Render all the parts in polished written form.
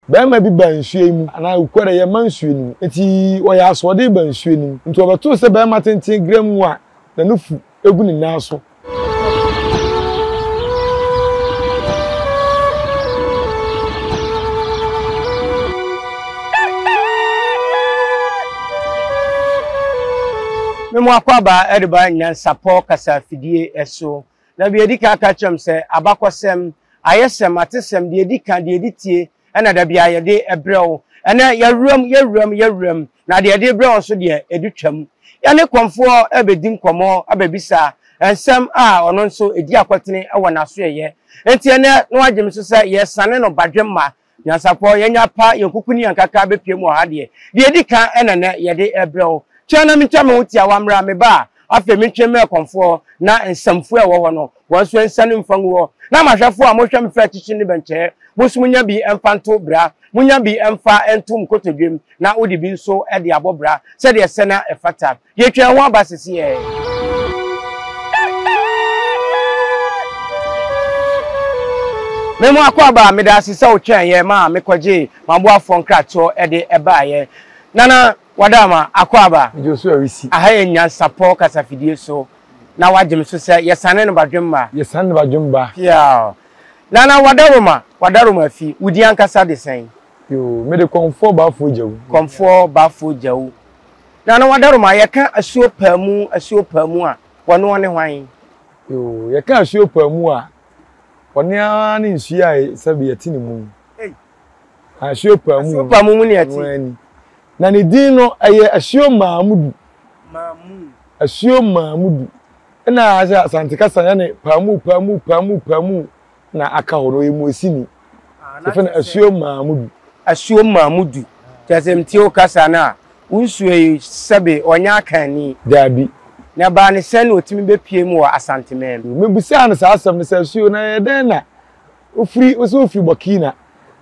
Barima bi baa nsuo yi mu, anaa Okuada, yɛmma nsuo no mu. Enti ɔyɛ asoɔden baa nsuo no mu. Nti ɔbɛtoo sɛ barima tenten gramu a n'anufu gu ne nan so. Me mo akwaaba de ba nyansapɔ kasa fidie so. Na deɛ ɛdi kan aka kyerɛ m sɛ abakɔsɛm, ayɛsɛm, atesɛm, deɛ ɛdi kan, deɛ ɛdi tie, ɛna da biara yɛde brɛ wo. Ɛnɛ yɛawuram, yɛawuram, yɛawuram, na deɛ yɛde brɛ wo nso deɛ ɛdu twam. Yɛne kɔmfoɔ rebɛdi nkɔmmɔ abɛbisa nsɛm a ɔno nso ɛdi akɔtene wɔ n'asoɛeɛ. Enti ɛnɛ na wagye me so sɛ yɛresane no badwemma. Nyansapɔ, yɛanya pa, yɛn kuku ne yɛn kaka bɛpue mu wɔ ha deɛ. Deɛ ɛdi kan ɛna ɛnɛ yɛde rebrɛ wo. Twɛn na mentwa me ho tiawa mmra, meba a, afei mentwe mmɛn kɔmfoɔ na nsɛmfua a ɛwɔ hɔ no, wɔn nso nsiane mfa ngu hɔ. Na m'ahwɛfoɔ a mohwɛ me firi akyikyi ne bɛnkyɛɛ, mo nso monya bi mfa nto bra, monya bi mfa nto mo kotodwem, na wode bi nso de abɔ bra sɛdeɛ ɛsɛ na ɛfata. Yɛtwa yɛn ho aba seseiɛ. Me mo akwaaba, meda ase sɛ wotwɛn yɛ maa mekɔgyee m'aboafoɔ nkratoɔ de baeɛ. Nana Wadaama, akwaaba, Joshua Wisi. aha yɛ Nyansapɔ kasafidie so na wagye me so sɛ yɛsane no badwemma. Yɛsane no badwemma. Piaw. Nana Wadaroma, Wadaroma Afi, wo din ankasa de sɛn? Yoo, mede Kɔmfoɔ Baafoɔ Gyawu. Kɔmfoɔ Baafoɔ Gyawu. Nana Wadaroma, yɛka asuo paamu, asuo paamu a, wɔne ɔne hwan? Yoo, yɛka asuo paamu a, ɔne ara ne nsuo a sɛbe yɛte ne mu yi. Asuo paamu. Asuo paamu mu ne yɛte. Na ne din no, ɛyɛ Asuo Maamudu. Asuo Maamudu. Ɛna sɛ Asante kasa yɛ ne paamu paamu paamu paamu na aka hɔ no, ɔyɛ Muesini. Yɛfrɛ no Asuo Maamudu. Asuo Maamudu. Kyerɛ sɛ metie wo kasa no a, wo nsuo yi sɛbe ɔnyɛ Akanni. Daabi. Na ɛbaa ne sɛn na ɔtumi bɛpue mu wɔ Asanteman mu? Mebisaa no saa asɛm no sɛ, Asuo, na ɛyɛ dɛn na wofiri, wo sɛ wofiri Burkina,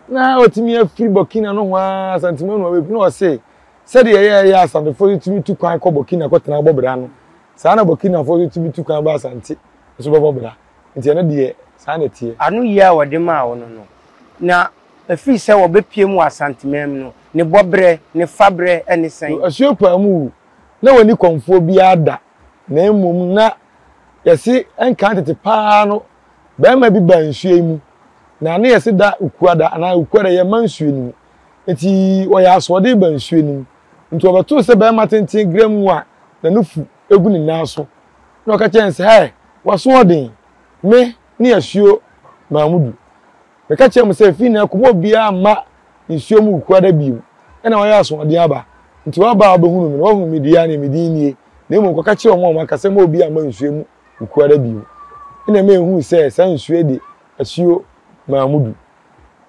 na watumi afiri Burkina nohoa Asanteman mu abɛpue? Na ɔse, sɛdeɛ ɛyɛ ɛyɛ Asantefoɔ nso tumi tu kwan kɔ Burkina kɔtena bɔ bra no, saa na Burkinafoɔ nso tumi tu kwan ba Asante nso bɛbɔ bra. Nti ɛno deɛ, saa na ɛteɛ. Anoyie a wɔde maa wo no no, na ɛfiri sɛ wɔbɛpue mu wɔ Asanteman mu no, ne bɔberɛ, ne faberɛ ne sɛn? Asuo paa mu wu, na wɔnni kɔmfoɔ biara da, na mmom na yɛse nkan tete paa no, barima bi baa nsuo yi mu, na ne yɛse da Ukuada anaa Ukuada yɛmma nsuo no mu, nti ɔyɛ asoɔden baa nsuo no mu, nti ɔbɛtoo sɛ barima tenten gramu a n'anufu gu ne nan so, na ɔka kyerɛɛ no sɛ, Hɛ, w'asoɔden, me ne asuo Mamudu. Meka kyerɛɛ mo sɛ, ɛfiri nnɛ rekɔ, mo obiara mma nsuo mu Ukuada bio, ɛna wayɛ asoɔden aba, nti waba a wobɛhunu me no, woahunu me dua ne me din nie, na mmom kɔka kyerɛ wɔn a wɔaka sɛ, mma obiara mma nsuo mu Ukuada bio. Ɛna ɛma yɛhuu sɛ saa nsuo yi de asuo Mamudu.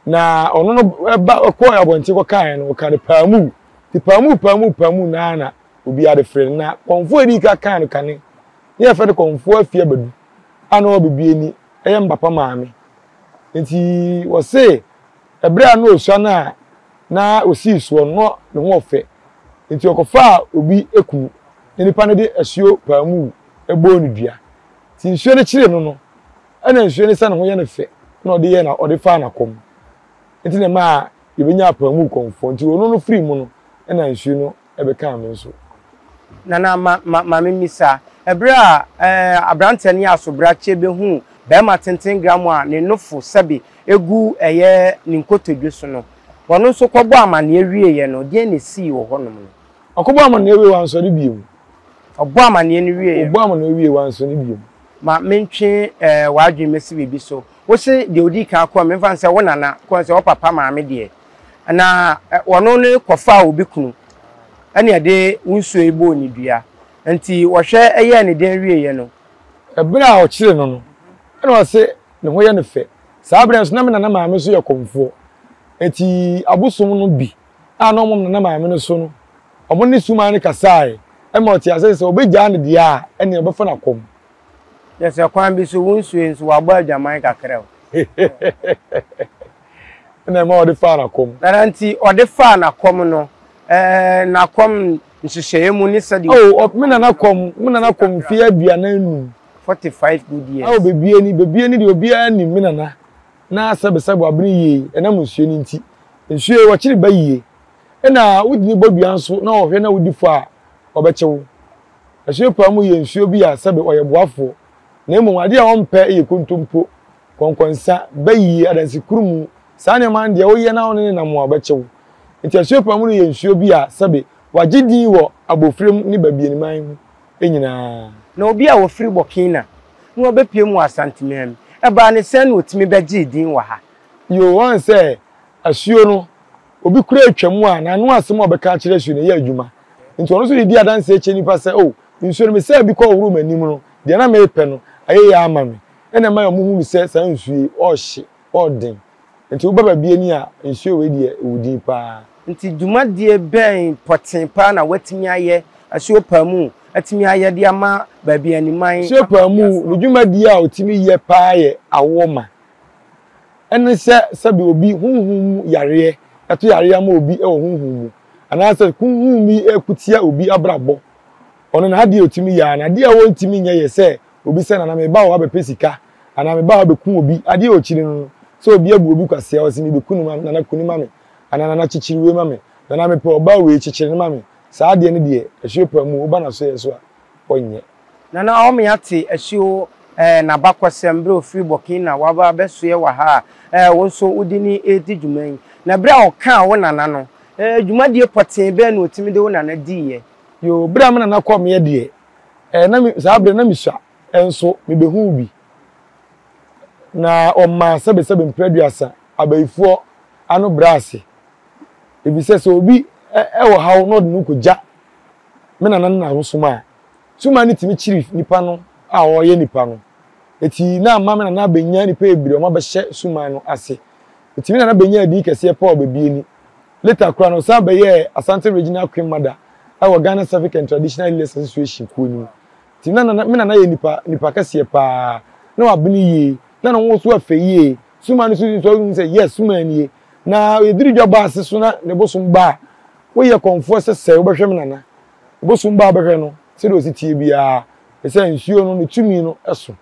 Na ɔno no ba kɔɔ abɔnten kɔkaeɛ no, ɔkaa no paamu. Nti paamu paamu paamu naa na obiara de frɛ no. Na kɔmfoɔ a ɛdii ka kaa no kane, ne yɛfrɛ no kɔmfoɔ Afie Abadu a na ɔwɔ Bibiani, ɛyɛ me papa maame. Nti wɔse ɛberɛ a na ɔsua no a na ɔsii soɔ no, na ne ho ɔfɛ. Nti ɔkɔfaa obi kunu, na nipa no de asuo paamu bɔɔ no dua. Nti nsuo no kyeree no no, ɛna nsuo no sɛ ne ho yɛ no fɛ na ɔde yɛɛ na ɔde faa n'akɔm. Nti na ɛmaa yɛbɛnyaa paamu kɔmfoɔ. Nti ɔno no firii mu no, ɛna nsuo no bɛkaa me nso. Nana, ma, ma, ma memmisa, ɛberɛ a ɛɛ aberanteɛ no yɛ asobrakyeɛ bɛhuu barima tenten gram a ne nofo sɛbe gu ɛyɛ ne nkotodwe so no, ɔno nso kɔbɔɔ amaneɛ wieeɛ no, deɛn na ɛsii wɔ hɔnom no? Ɔkɔbɔɔ amaneɛ wieeɛ, wansɔre bio. Ɔbɔɔ amaneɛ no wieeɛ no. Ɔbɔɔ amaneɛ wieeɛ, wansɔre bio. Ma mentwe ɛɛ w'adwene mmɛsi biribi so. Wose deɛ ɔdii kan kɔɔ, memfa no sɛ wo nana, kɔɔ sɛ wo papa maame deɛ, na ɔno ne kɔfaa obi kunu ɛna ɛde wo nsuo yi bɔɔ ne dua. Nti wɔhwɛ yɛɛ ne dɛn wieeɛ no? Ɛberɛ a ɔkyeree no no, ɛna ɔse ne ho yɛ no fɛ. Saa berɛ nso na me nana maame nso yɛ kɔmfoɔ. Nti abosom no bi a na wɔn nana maame no so no, wɔn ne suman no kasaae ma ɔtee aseɛ sɛ ɔbɛgyaa no deɛ a, ɛnneɛ ɔbɛfa no akɔm. Kyerɛ sɛ kwan bi so wo nsuo yi nso wabɔ adwaman kakra o. Ɛna ɛma ɔde faa n'akɔm. Nana nti ɔde faa n'akɔm no, ɛɛ n'akɔm nhyehyɛeɛ mu ne sɛdeɛ. Oh, me nana kɔm, me nana kɔm mfeɛ 45. 45 good years. Awo bebie ni, bebie ni deɛ obiara nim me nana. Na sɛbesɛbe wabene yie, ɛnam nsuo no nti. Nsuo yi, wɔkyere ba yie. Ɛna wode no bɔ dua nso na ɔhwɛ na wodi fɔ a, ɔbɛkye wo. Asuo paa mu yɛ nsuo bi a sɛbe ɔyɛ boafoɔ, na mmom adeɛ a ɔmpɛ yɛ kontompo, kɔnkɔnsa, bayie, adansekurumu, saa nneɛma no deɛ woyɛ na wo ne no nam a ɔbɛkye wo. Nti asuo paa mu no yɛ nsuo bi a sɛbe wagye din wɔ Abofrem ne Babianiman mu nyinaa. Na obi a ɔfiri Burkina na wabɛpue mu wɔ Asanteman mu, ɛbaa ne sɛn na ɔtumi bɛgyee din wɔ ha? Yoo, woahu sɛ asuo no, obi koraa retwa mu a, n'ano asɛm a ɔbɛka akyerɛ asuo no, ɛyɛ adwuma. Nti ɔno nso de di adanseɛ kyerɛ nnipa sɛ, oh, nsuo no mesaa bi kɔhohoroo m'anim no, deɛ na merepɛ no, ayɛ yie ama me. Ɛna ɛma wɔhunu sɛ saa nsuo yi, ɔɔhye, ɔɔden. Nti woba baabi ani a, nsuo wei deɛ, ɛwɔ din paa. Nti dwumadie bɛn pɔtee paa na woatumi ayɛ, Asuo Paamu atumi ayɛ de ama baabi animan? Asuo Paamu, ne dwumadie a ɔtumi yɛ paa yɛ awoɔ ma. Ɛne sɛ sɛbe obi honhom mu yareɛ ɛto yareɛ ama obi wɔ honhom mu, anaasɛ honhom bi reko tia obi abrabɔ, ɔno n'adeɛ a ɔtumi yɛ ara, n'adeɛ a ɔntumi nyɛ yɛ sɛ obi sɛ nana meba wo hɔ abɛpɛ sika, anaa meba hɔ abɛku obi, adeɛ a ɔkyiri no no, sɛ obi abu obi kwasea, ɔse mebɛku no ma, nana ku no ma me, anaa nana kyekyere wei ma me, nana mepɛ ɔbaa wei kyekyere no ma me, saa adeɛ no deɛ, asuo paa mu, woba n'asoɛeɛ so a, ɔnyɛ. Nana Aomee ate asuo eh, n'abakɔsɛm berɛ a ɔfiri Burkina waba abɛsoɛ wɔ ha a eh, wo nso wode no redi dwuma yi. Na berɛ a ɔkaa wo nana no, eh, dwumadie pɔtee bɛn na ɔtumi de wo nana diiɛ? Yoo, berɛ a me nana kɔɔ meɛ deɛ, eh, na me, saa berɛ no na mesua, nso mebɛhuu bi. Na ɔmaa sɛbesɛbe mprɛ aduasa abayifoɔ ano brɛɛ ase. Efisɛ sɛ obi wɔ haw na ɔde ne ho kɔgya me nana no n'ahosom a, Tuma no tumi kyiri nipa no a ɔreyɛ nipa no. Eti na ama me nana abɛnya nipa bebree a wɔabɛhyɛ suman no ase. Eti me nana bɛnyaa din kɛseɛ paa ɔbɛbieni. Later koraa no ɔsan bɛyɛɛ Asante Regional Queen Mother wɔ Ghana Civic and Traditional Healers Association kuo no mu. Nti na nana, me nana yɛ nipa, nipa kɛseɛ paa. Na wabene yie. Na ne ho nso ɛfɛ yie. Suman no so nso wohu sɛ yes suman nie. Na yɛduru dwabɔ ase so na ne bosom ba a, woyɛ kɔmfoɔ sɛ sɛɛ wobɛhwɛ me nana. Bosom ba a wobɛhwɛ no, sɛdeɛ ɔsi teɛ biara, ɛsɛ nsuo no, ne tumi no so.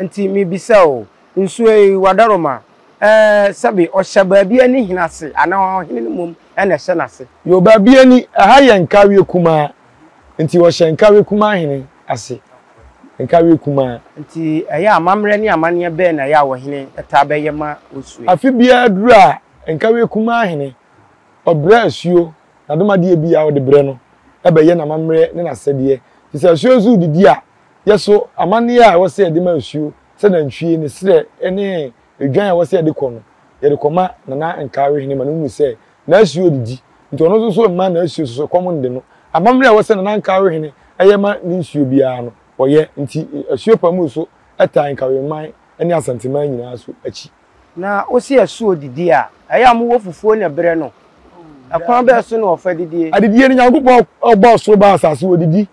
Nti mebisa o, nsuo yi, Wadaroma, ɛɛ, sɛbe ɔhyɛ baabi ani hene ase anaa ɔhene no mmom na ɛhyɛ n'ase? Yoo, baabi ani, ɛha yɛ Nkawie Kumaa, nti ɔhyɛ Nkawie Kumaa hene ase, Nkawie Kumaa. Nti ɛyɛ a amammerɛ ne amanneɛ bɛn na ɛyɛ a ɔhene taa bɛyɛ ma osuo yi? Afe biara duru a, Nkawie Kumaa hene, ɔbrɛ asuo N'adomadeɛ biara a ɔde brɛ no bɛyɛ n'amammerɛ ne n'asɛdeɛ. Nti sɛ asuo nso redidi a, yɛ so amanneɛ a ɛwɔ sɛ yɛde ma asuo sɛ nantwie, ne serɛ ne odwan a ɛwɔ sɛ yɛde kɔ no, yɛde kɔma Nana Nkawe hene ma no hunu sɛ n'asuo redidi. Nti ɔno nso so mma n'asuo so kɔm nde no. Amammerɛ a ɛwɔ sɛ Nana Nkawe hene yɛ ma ne nsuo biara no, ɔyɛ. Nti asuo Pamu so taa Nkaweman ne Asanteman nyinaa so akyi. Na ose asuo didi a, ɛyɛ a mowɔ fufuo na ɛbrɛ no? Ɛkwan bɛɛ so na ɔfa didie? Adidie no, Nyankopɔn ɔbɔɔ soro baa asase ɔdidi.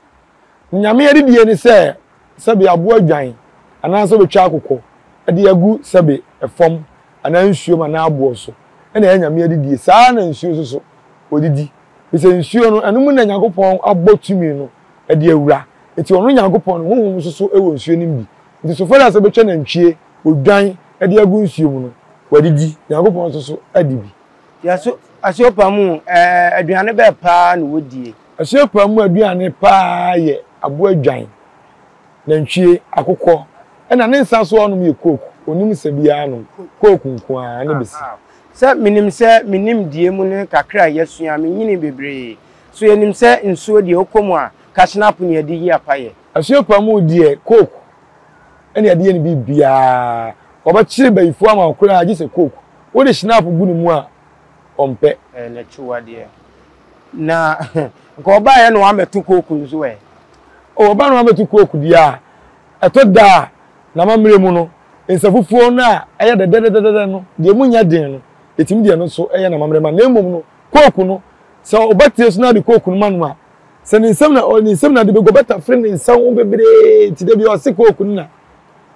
Nyame adidie ne sɛ sɛbe aboa dwan anaasɛ ɔbɛtwa akokɔ de agu sɛbe ɛfam anaa nsuom anaa aboɔ so ɛna ɛyɛ Nyame adidie. Saa ara na nsuo nso so ɔdidi. Efisɛ nsuo no, ɛno mu na Nyankopɔn abɔ tumi no de awura. Nti ɔno Nyankopɔn no, honhom nso so wɔ nsuo no mu bi. Nti so far as ɔbɛtwa nantwie odwan de agu nsuo mu no, wadidi, Nyankopɔn nso so adi bi. Yɛso Asuopa mu ɛɛ aduane bɛɛ paa na wɔdie? Asuopa mu aduane paa yɛ aboa dwan, nantwie, akokɔ, ɛna ne nsa so a ɔnom yɛ coke, ɔnim nsa biara nom, coke nko ara ne bese. Sɛ menim sɛ me nimdeɛ mu ne kakra a yɛasua, menyinii bebree. So yɛnim sɛ nsuo deɛ wokɔ mu a, kahyinapo na yɛde yi apayɛ? Asuopa mu deɛ coke ɛna yɛde yɛ no biribiara. Wɔbɛkyere bayifoɔ ama wo koraa gye sɛ coke. Wode schnapp gu ne mu a, ɔmpɛ. Ɛyɛ n'akyiwadeɛ. Na nka ɔbaeɛ na wammɛto coke nso ɛ? Oh, ɔba na wammɛto coke deɛ a, ɛtɔ da a, n'amammerɛ mu no, nsa fufuo no a ɛyɛ dɛdɛdɛdɛdɛ no, deɛ emu nyɛ den no, yɛtumi de ɛno nso yɛ n'amammerɛ ma no. Na mmom no, coke no, sɛ ɔba tire so na wode coke no ma no a, Sɛ ne nsam na ne nsam na ade bɛgu, ɔbɛtafere ne nsa ho bebree nti da bi ɔse kooko no na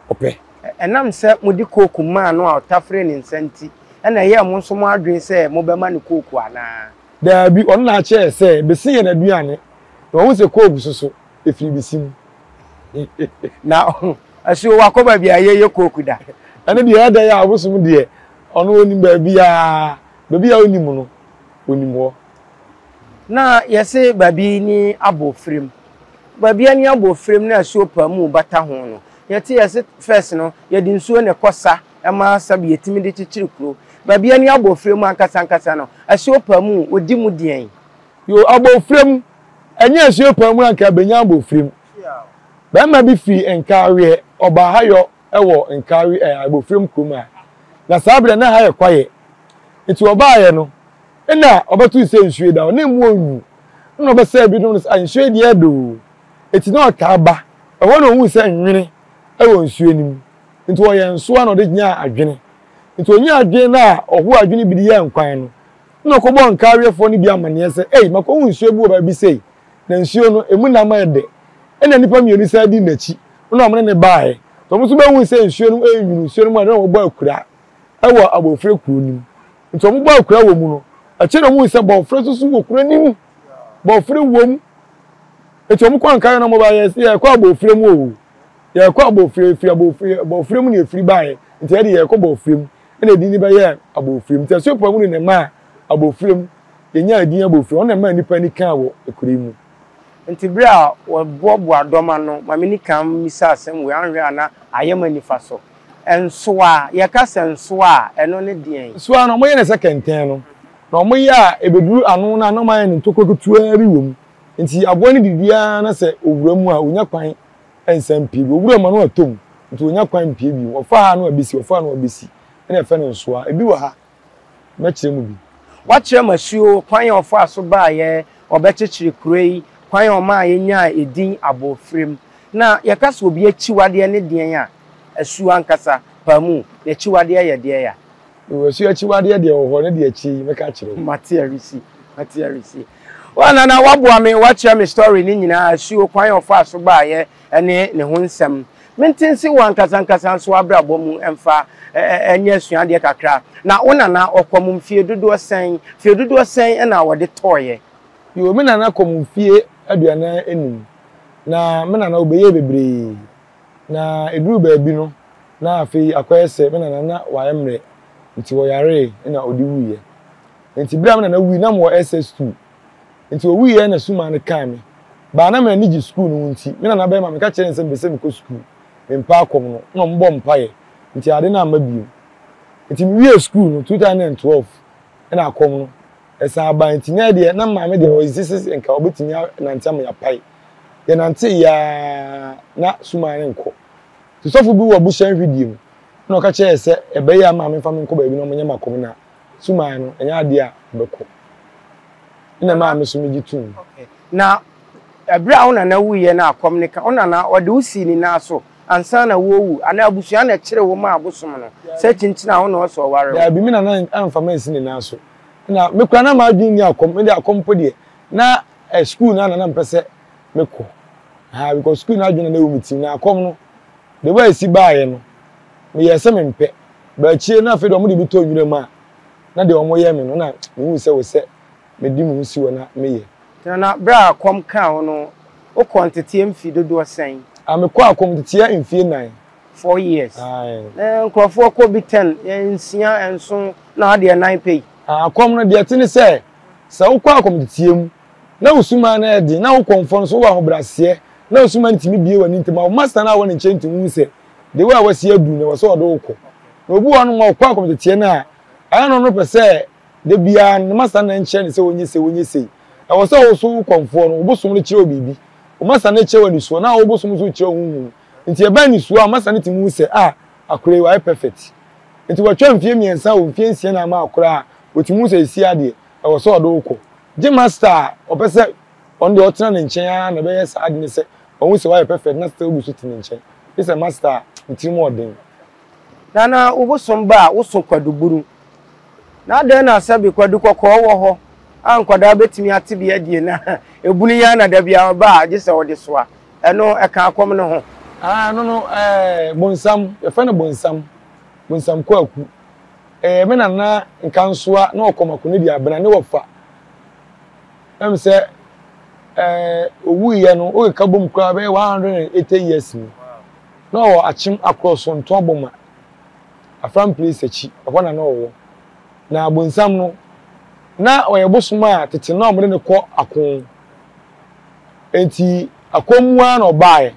ɔpɛ. Ɛnam sɛ mode kooko maa no a ɔtaferee ne nsa nti na ɛyɛɛ mo nso mo adwene sɛ mobɛma no kooko anaa? Daabi, ɔno na akyɛɛ sɛ bese yɛ n'aduane, na wahu sɛ kooko soso, ɛfiri bese mu. Na asuo wakɔ baabi a yɛyɛ kooko da? Ɛno deɛ ɛyɛ dɛn a abosom deɛ, ɔno ɔnim baabiara. Baabi a ɔnnim no, ɔnim hɔ. Na yɛse baabi ni abɔfrem. Baabi ani abɔfrem na asuo paamu bata ho no, yɛte yɛse first no, yɛde nsuo na ɛkɔ sa ma sɛbe yɛtumi de kyekyere kuro. Baabi ani abɔfrem ankasa ankasa no, asuo paamu ɔdi mu deɛn? Yoo, abɔfrem, ɛnyɛ asuo paamu a anka ɛbɛnya abɔfrem. Barima bi firi Nkaweɛ, ɔbaa ha yɔ wɔ Nkawe ɛɛ Abɔfrem kurom ha. Na saa berɛ na ha yɛ kwaeɛ. Nti ɔbaeɛ no, nna ɔbɛtoo sɛ nsuo da hɔ, na emu ɔnwu. Nna ɔbɛsɛɛ binom no sɛ, ah nsuo yi deɛ ɛdɛ oo. Nti na ɔtaa ba. Ɛhɔ na ɔhuu sɛ nwene wɔ nsuo no mu. Nti ɔyɛɛ nsoa na ɔde nyaa adwene. Nti ɔnyaa adwene no a ɔhoo adwene bi de yɛɛ nkwan no, nna ɔkɔbɔɔ Nkaweɛfoɔ no bi amaneɛ sɛ, ei makɔhu nsuo bi wɔ baabi sei, na nsuo no, emu nam ayɛ dɛ. Ɛnna nnipa mmienu san dii n'akyi, ɛnna wɔne no baeɛ. Nti wɔn nso bɛhuu sɛ nsuo no renwunu, nsuo no mu a na wɔbɔ akura wɔ abɔfra kuro no mu. Nti wɔbɔ akura wɔ mu no, akyire na wɔhuu sɛ bɔfra nso so wɔ kuro no mu. Bɔfra wɔ mu. Nti wɔn kɔ nkaeɛ na wɔn baeɛ, yɛkɔ abɔfra mu o. Yɛkɔ abɔfra, yɛfiri abɔfra, bɔfra mu na yɛfiri baeɛ. Nti yɛde yɛkɔ bɔfra mu. Ɛna edin no bɛyɛɛ abɔfra mu. Nti asuapɔn mu no na ɛmaa abɔfra mu, yɛnyaa edin abɔfra mu. Ɔno na ɛmaa nnipa ani kaa wɔ kuro yi mu. Enti bere a wɔboaboaa dɔm ano ma minni kan mmisaa asɛm wei, anhwɛ a na ayɛ me anifa so. Nsoa, yɛka sɛ nsoa a, ɛno ne deɛn? Nsoa no, wɔyɛ no sɛ kɛntɛn no, na wɔyɛ a ɛbɛduru ano no a, na wɔayɛ no ntokuro ketewaa bi wɔ mu. Enti aboa no didi ara na sɛ ɔwura mu a, ɔnya kwan nsan mpue bio. Ɔwura mu a, na watɔ mu, nti ɔnya kwan mpue bio. Ɔfa ha a na wabɛsi, ɔfa ha a na wabɛsi. Ɛna yɛfrɛ no nsoa. Ebi wɔ ha. Mɛkyerɛ mu bi. Wakyerɛ m'asuo kwan a ɔfaa so baeɛ, ɔbɛkyekyere kuro yi, kwan a ɔmaa yɛnyaa edin Abɔfrem. Na yɛka sɛ obi akyiwadeɛ ne deɛn a, asuo ankasa, paamu, n'akyiwadeɛ yɛ deɛn a? Oo, asuo akyiwadeɛ deɛ wɔ hɔ, ne deɛ akyire yi mɛka akyerɛ wo. Mate aresi, mate aresi. Wa Nana, woaboa me, woakyerɛ me story no nyinaa, asuo, kwan a ɔfaa so baeɛ, ne ne ho nsɛm. Mente nse wo ankasa ankasa nso abrabɔ mu mfa nyɛ asuadeɛ kakra. Na wo nana ɔkɔ mo mfie dodoɔ sɛn? Mfie dodoɔ sɛn na wɔde tɔeɛ? Yoo, me nana kɔ mo mfie 45. Na me nana ɔbɛyɛɛ bebree. Na ɛduruu baabi no, na afei akɔyɛ sɛ me nana na wayɛ mmerɛ, nti ɔyaree na ɔde wuiɛ. Nti berɛ a me nana wui na mewɔ SS2. Nti owuiɛ na sumaa no kaa me. Baa na m'ani gye sukuu no ho nti, me nana bɛrima meka kyerɛɛ no sɛ mepɛ sɛ mekɔ sukuu, mempɛ akɔm no, na ɔmobɔ mpaeɛ, nti ade no amma bio. Nti mewiee sukuu no, 2012 na akɔm no san bae, nti na ɛdeɛ na maame deɛ ɔinsiste sɛ nka ɔbɛtumi anante ama yɛapae. Yɛnanteeɛ ara na sumaa no nkɔ. Nti sɔfo bi wɔ Buhyɛn Hwidie mu na ɔka kyerɛɛ sɛ ɛbɛyɛ a maame mfa me nkɔ baabi na ɔmonyɛ me akɔm na sumaa no ɛnyɛ adeɛ a ɔbɛkɔ. Ɛna ɛmaa me nso megye toom. Na ɛberɛ a wo nana wuiɛ na akɔm no ka wo nana, ɔde wo sii ne nan so ansa na worewu anaa abusua na ɛkyeree wo maa abosom no sɛ kyinkyin a wo na ɔsɛ ɔware wo? Daabi, me nana amfa me ansi ne nan so. Ɛna me koraa na m'adwene nni akɔm, me deɛ akɔm mpo deɛ na sukuu no ara na na mepɛ sɛ mekɔ. Ahaa, because sukuu no adwene na na ɛwɔ me tirim, na akɔm no, the way a ɛsi baeɛ no, meyɛɛ sɛ mempɛ. But akyire no afei deɛ wɔde bi tɔ nwura mu a, na deɛ wɔyɛ me no na mehu sɛ wɔ sɛ mede me ho si hɔ na meyɛ. Nana, berɛ a kɔm kaa wo no, wokɔɔ nteteɛ mfe dodoɔ sɛn? Ah, mekɔɔ akɔm nteteɛ mfie nnan. Four years. Aye. Na nkurɔfoɔ kɔ bi ten, nsia, nson, na wo deɛ nnan pɛ yi. Ah, akɔm no, deɛ ɛte ne sɛ, sɛ wokɔ akɔm nteteɛ mu, na wo sumaa no yɛ den, na wo kɔmfoɔ no nso wowɔ ahobrɛaseɛ, na wo sumaa no tumi bue w'ani ntɛm a, wo master no a ɔwɔ ne nkyɛn tumi hu sɛ, the way a wasi aduru no, ɛwɔ sɛ ɔde wo kɔ. Na obi wɔ hɔnom a, ɔkɔ akɔm nteteɛ no a, Ɛyɛ a na ɔno pɛ sɛ da biara no ne masa no nkyerɛ no sɛ ɔnyɛ sei, ɔnyɛ sei. Ɛwɔ sɛ wo nso wo kɔmfoɔ no, wo bosom no kyerɛ wo biribi. Wo masa no kyerɛ wo anisoɔ, na wo bosom nso kyerɛ wo honhom. Nti ɛba anisoɔ a, wo masa no tumi hu sɛ, ah, akora yi wayɛ perfect. Nti watwa mfeɛ mmiɛnsa o, mfeɛ nsia na ama akora a, ɔtumi hu sɛ ɛsi adeɛ, ɛwɔ sɛ ɔde wo kɔ. Gye master a ɔpɛ sɛ ɔno deɛ ɔtena ne nkyɛn ara na ɛbɛyɛ saa ade no sɛ wahu sɛ wayɛ perfect na still gu so te ne nkyɛn. Gye sɛ master a ne tirim wɔ den. Nana wo bosom ba a woso kwadu bunu. Na adɛn na sɛbe kwadu kɔkɔɔ wɔ hɔ a nkwadaa bɛtumi ate bi adie na ebunu yi ara na da biara ɔba a gye sɛ ɔde soa. Ɛno ɛka akɔm no ho? Ah ɛno no ɛɛ bonsam yɛfrɛ no bonsam bonsam kwaku ɛɛ me nana nkansoa na ɔkɔm akone di abena ne wɔfa ɛm sɛ ɛɛ owuiɛ no wokeka bom koraa bɛyɛ 180 years ni. Na ɔwɔ Akyem Akorɔso Ntoaboma, Afram Place akyi, ɛhɔ na na ɔwɔ. Na bonsam no, na ɔyɛ bosom a tete no na wɔde no kɔ ako. Enti akɔm mu ara na ɔbaeɛ.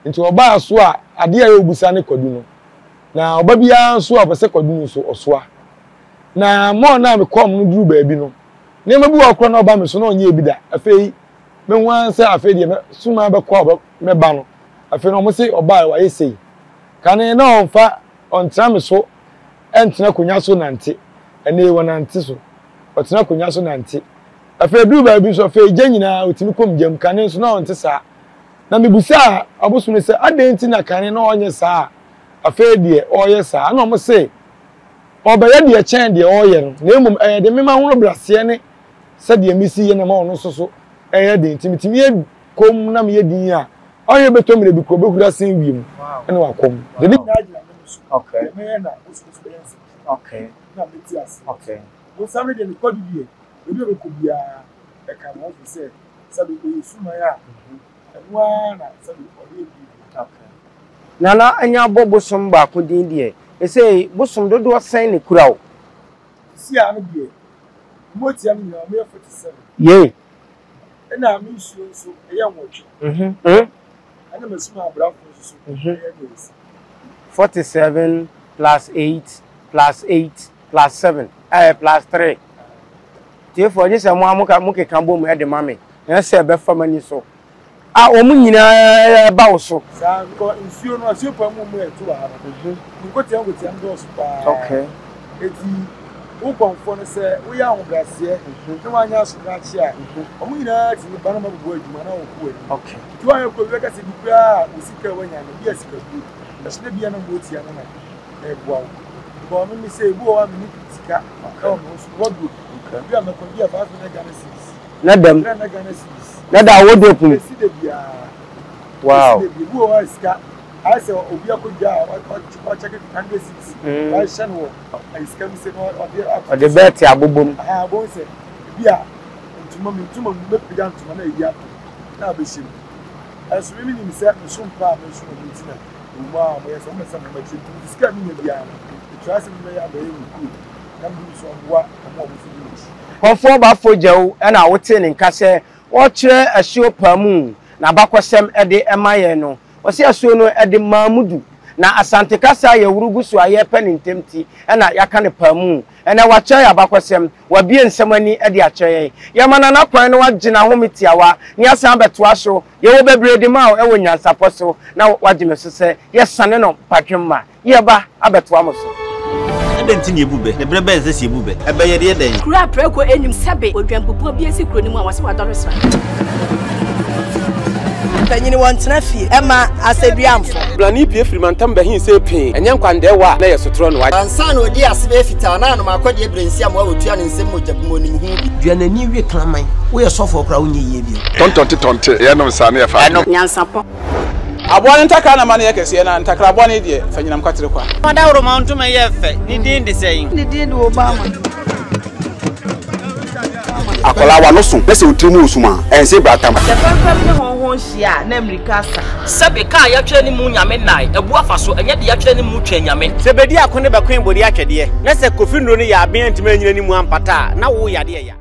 Nti ɔbaa so a, adeɛ a ɛyɛ obisa ne kwadu no. Na ɔba biara nso a ɔpɛ sɛ kwadu no nso, ɔsoa. Na mɔɔ no a mekɔm no duruu baabi no, nneɛma bi wɔ hɔ koraa na ɔba me so na ɔnyɛɛ bi da. Afei, mehu ara sɛ afei deɛ mɛ, suma bɛkɔ a ɔbɛ, mɛba no. Afei no, wɔse ɔbaeɛ, wayɛ sei. Kane na ɔmfa, ɔntena me so ntena akonnwa so nante. Ɛnnɛ yi, wɔnante so. Ɔtena akonnwa so nante. Afei eduu baabi nso, afei gya nyinaa, otumi kɔm gya mu. Kane nso, na ɔnte saa. Na mibisaa abosom no sɛ, adɛn nti na kane na ɔnyɛ saa a afei deɛ ɔreyɛ saa? Ɛnna wɔse, Ɔrebɛyɛ deɛ ɛkyɛn deɛ ɔreyɛ no, na mmom ɛyɛ de me m'ahobrɛaseɛ ne sɛdeɛ mesi yɛ na ɛma ɔno nso so yɛ den. Nti metumi yɛ komm na meyɛ dinn a, ɔhwɛ bɛtɔ mmerɛ bi koraa, ɔbɛhuri asen wiem na wakɔ mu. Deɛ ne nyinaa gyina me no so. Deɛ mɛyɛ na bosom nso bɛyɛ nsɛnkyerɛnne na mɛte aseɛ. Bonsam no deɛ ne kwadu deɛ, baabi a ɔbɛkɔ biara ɛka ne ho firi sɛ sɛbe ɔyɛ suman a, ɛno ara na sɛbe ɔde yɛ biribiara. Nana anya abɔ bosom baako din deɛ, ɛsei bosom dodoɔ sɛn na ɛkura wo? Sisi ara no deɛ, mmoatia no nyinaa wɔyɛ 47. Yei. Ɛna me nsuo nso ɛyɛ nwɔtwe. Ɛna m'asum abrafo nso so ɛyɛ mmiɛnsa. 47 plus 8 plus 8 plus 7 ɛyɛ plus 3. Tiefoɔ gye sɛ mo a moka mokeka bom de ma me na sɛ ɛbɛfa m'ani so a wɔn nyinaa ba wo so. Saa because nsuo no asuo pa mu mu a ɛto wɔ ha no nkotia nkotia no dɔɔso paa. Okay. Eti wo kɔnfoɔ no sɛ woyɛ ahobrɛaseɛ na woanyɛ asobrakye a wɔn nyinaa tumi ba na wɔn abɛbɔ adwuma na wɔkɔ wɔn anim. Okay. Nti woanyɛ kɔ bi bɛka sɛ bi koraa wo sika a woanya no bi a sika duro ɛso na bi a na motia no na ɛboa wo. Because ɔno me sɛ ebi wɔ hɔ a menni sika ɛwɔ me ho so wardrobe bi a mɛkɔ bi a 500 Ghana cedis. Na dɛm. 300 Ghana cedis. Na da wardrobe mu. Esi da biara. Wow. Esi da biara. Ebi wɔ hɔ a sika ayɛ sɛ obi akɔdwa a ɔkyɛke 100 cedis. Wahyɛ no wɔ ayi sika mu sɛ na ɔde ato. Ɔde bɛɛte abobɔ mu. Aha abom sɛ ebi a ntoma mi ntoma mu mɛpagya ntoma na eyi ato na abɛhyɛ mu. Ɛnso me menim sɛ meso mpa a meso wɔ mu nti na ɛwɔ mu a wɔyɛ sɛ wɔmmɛsɛ mo m'akyi nti mede sika a menya biara no metra ase mebɛyɛ adɔeɛ wɔ kurom na mede nso mmoa wɔn a wɔn nso di m'akyi. Kɔmfoɔ Bafo Gyau na wotee ne nka sɛ ɔrekyerɛ asuo Paamu n'abakɔsɛm de ma yɛn no. Ɔse asuo no de Maamudu. Na Asante kasa a yɛworo gu so a yɛrepɛ no ntɛm nti na yɛaka no Paamu. Ɛnnɛ wakyerɛ yɛn abakɔsɛm, wabue nsɛm ani de akyerɛ yɛn. Yɛma Nana kwan na wagye n'ahome tiawa na yɛasan abɛtoa so. Yɛwɔ bebree de ma wo wɔ nyansapɔ so na wagye me so sɛ yɛsane no badwemma. Yɛba abɛtoa mo so. Adɛn nti na yebu bɛ? Na bere bɛn na ɛsɛ sɛ yebu bɛ? Ɛbɛ yɛ deɛ dɛn? Kuro a prako nnim sɛbe odwanbubuo bi asi kuro no mu a wɔse wadɔre sra. Mpanyin wɔntena fie mma asɛduamfo. Blani pue firi mantam bɛhe see pee, ɛnyɛ nkwandɛɛwa a na ɛyɛ sotorɔ no. Ansa na odii ase bɛyɛ fitaa na anom akɔdeɛ berɛ nsiamoa a wɔtua ne nsam mogya bu mu onim ho bi. Dua n'ani we kraman. Woyɛ sɔfoɔ koraa wonyɛ yie bio. Tɔntɔnte tɔnte, yɛnom saa ne yɛfa adeɛ. Nyansapɔ. Aboa no ntakra na ma no yɛ kɛseɛ, na ntakra bɔne deɛ, fa nyinam kwatere kwa. Ɔdawuroma ntoma yɛ fɛ, ne din de sɛn? Ne din de Obama. Akwadaa w'ano so na sɛ wo tiri mu wɔ sum a, ɛnse bratam. Sɛ fɛmfɛm ne hɔnhɔn hyia a, na mmirika asa. Sɛbe kaa yɛatwerɛ ne mu nyame nnae abu afa so, ɛnyɛ deɛ yɛatwerɛ ne mu twɛn nyame. Sɛ bedi ako ne bɛkoe bode atwɛdeɛ, na sɛ Kofi nnuro no yɛ aben antumi anyina ne mu ampata a, na wo yadeɛ ya.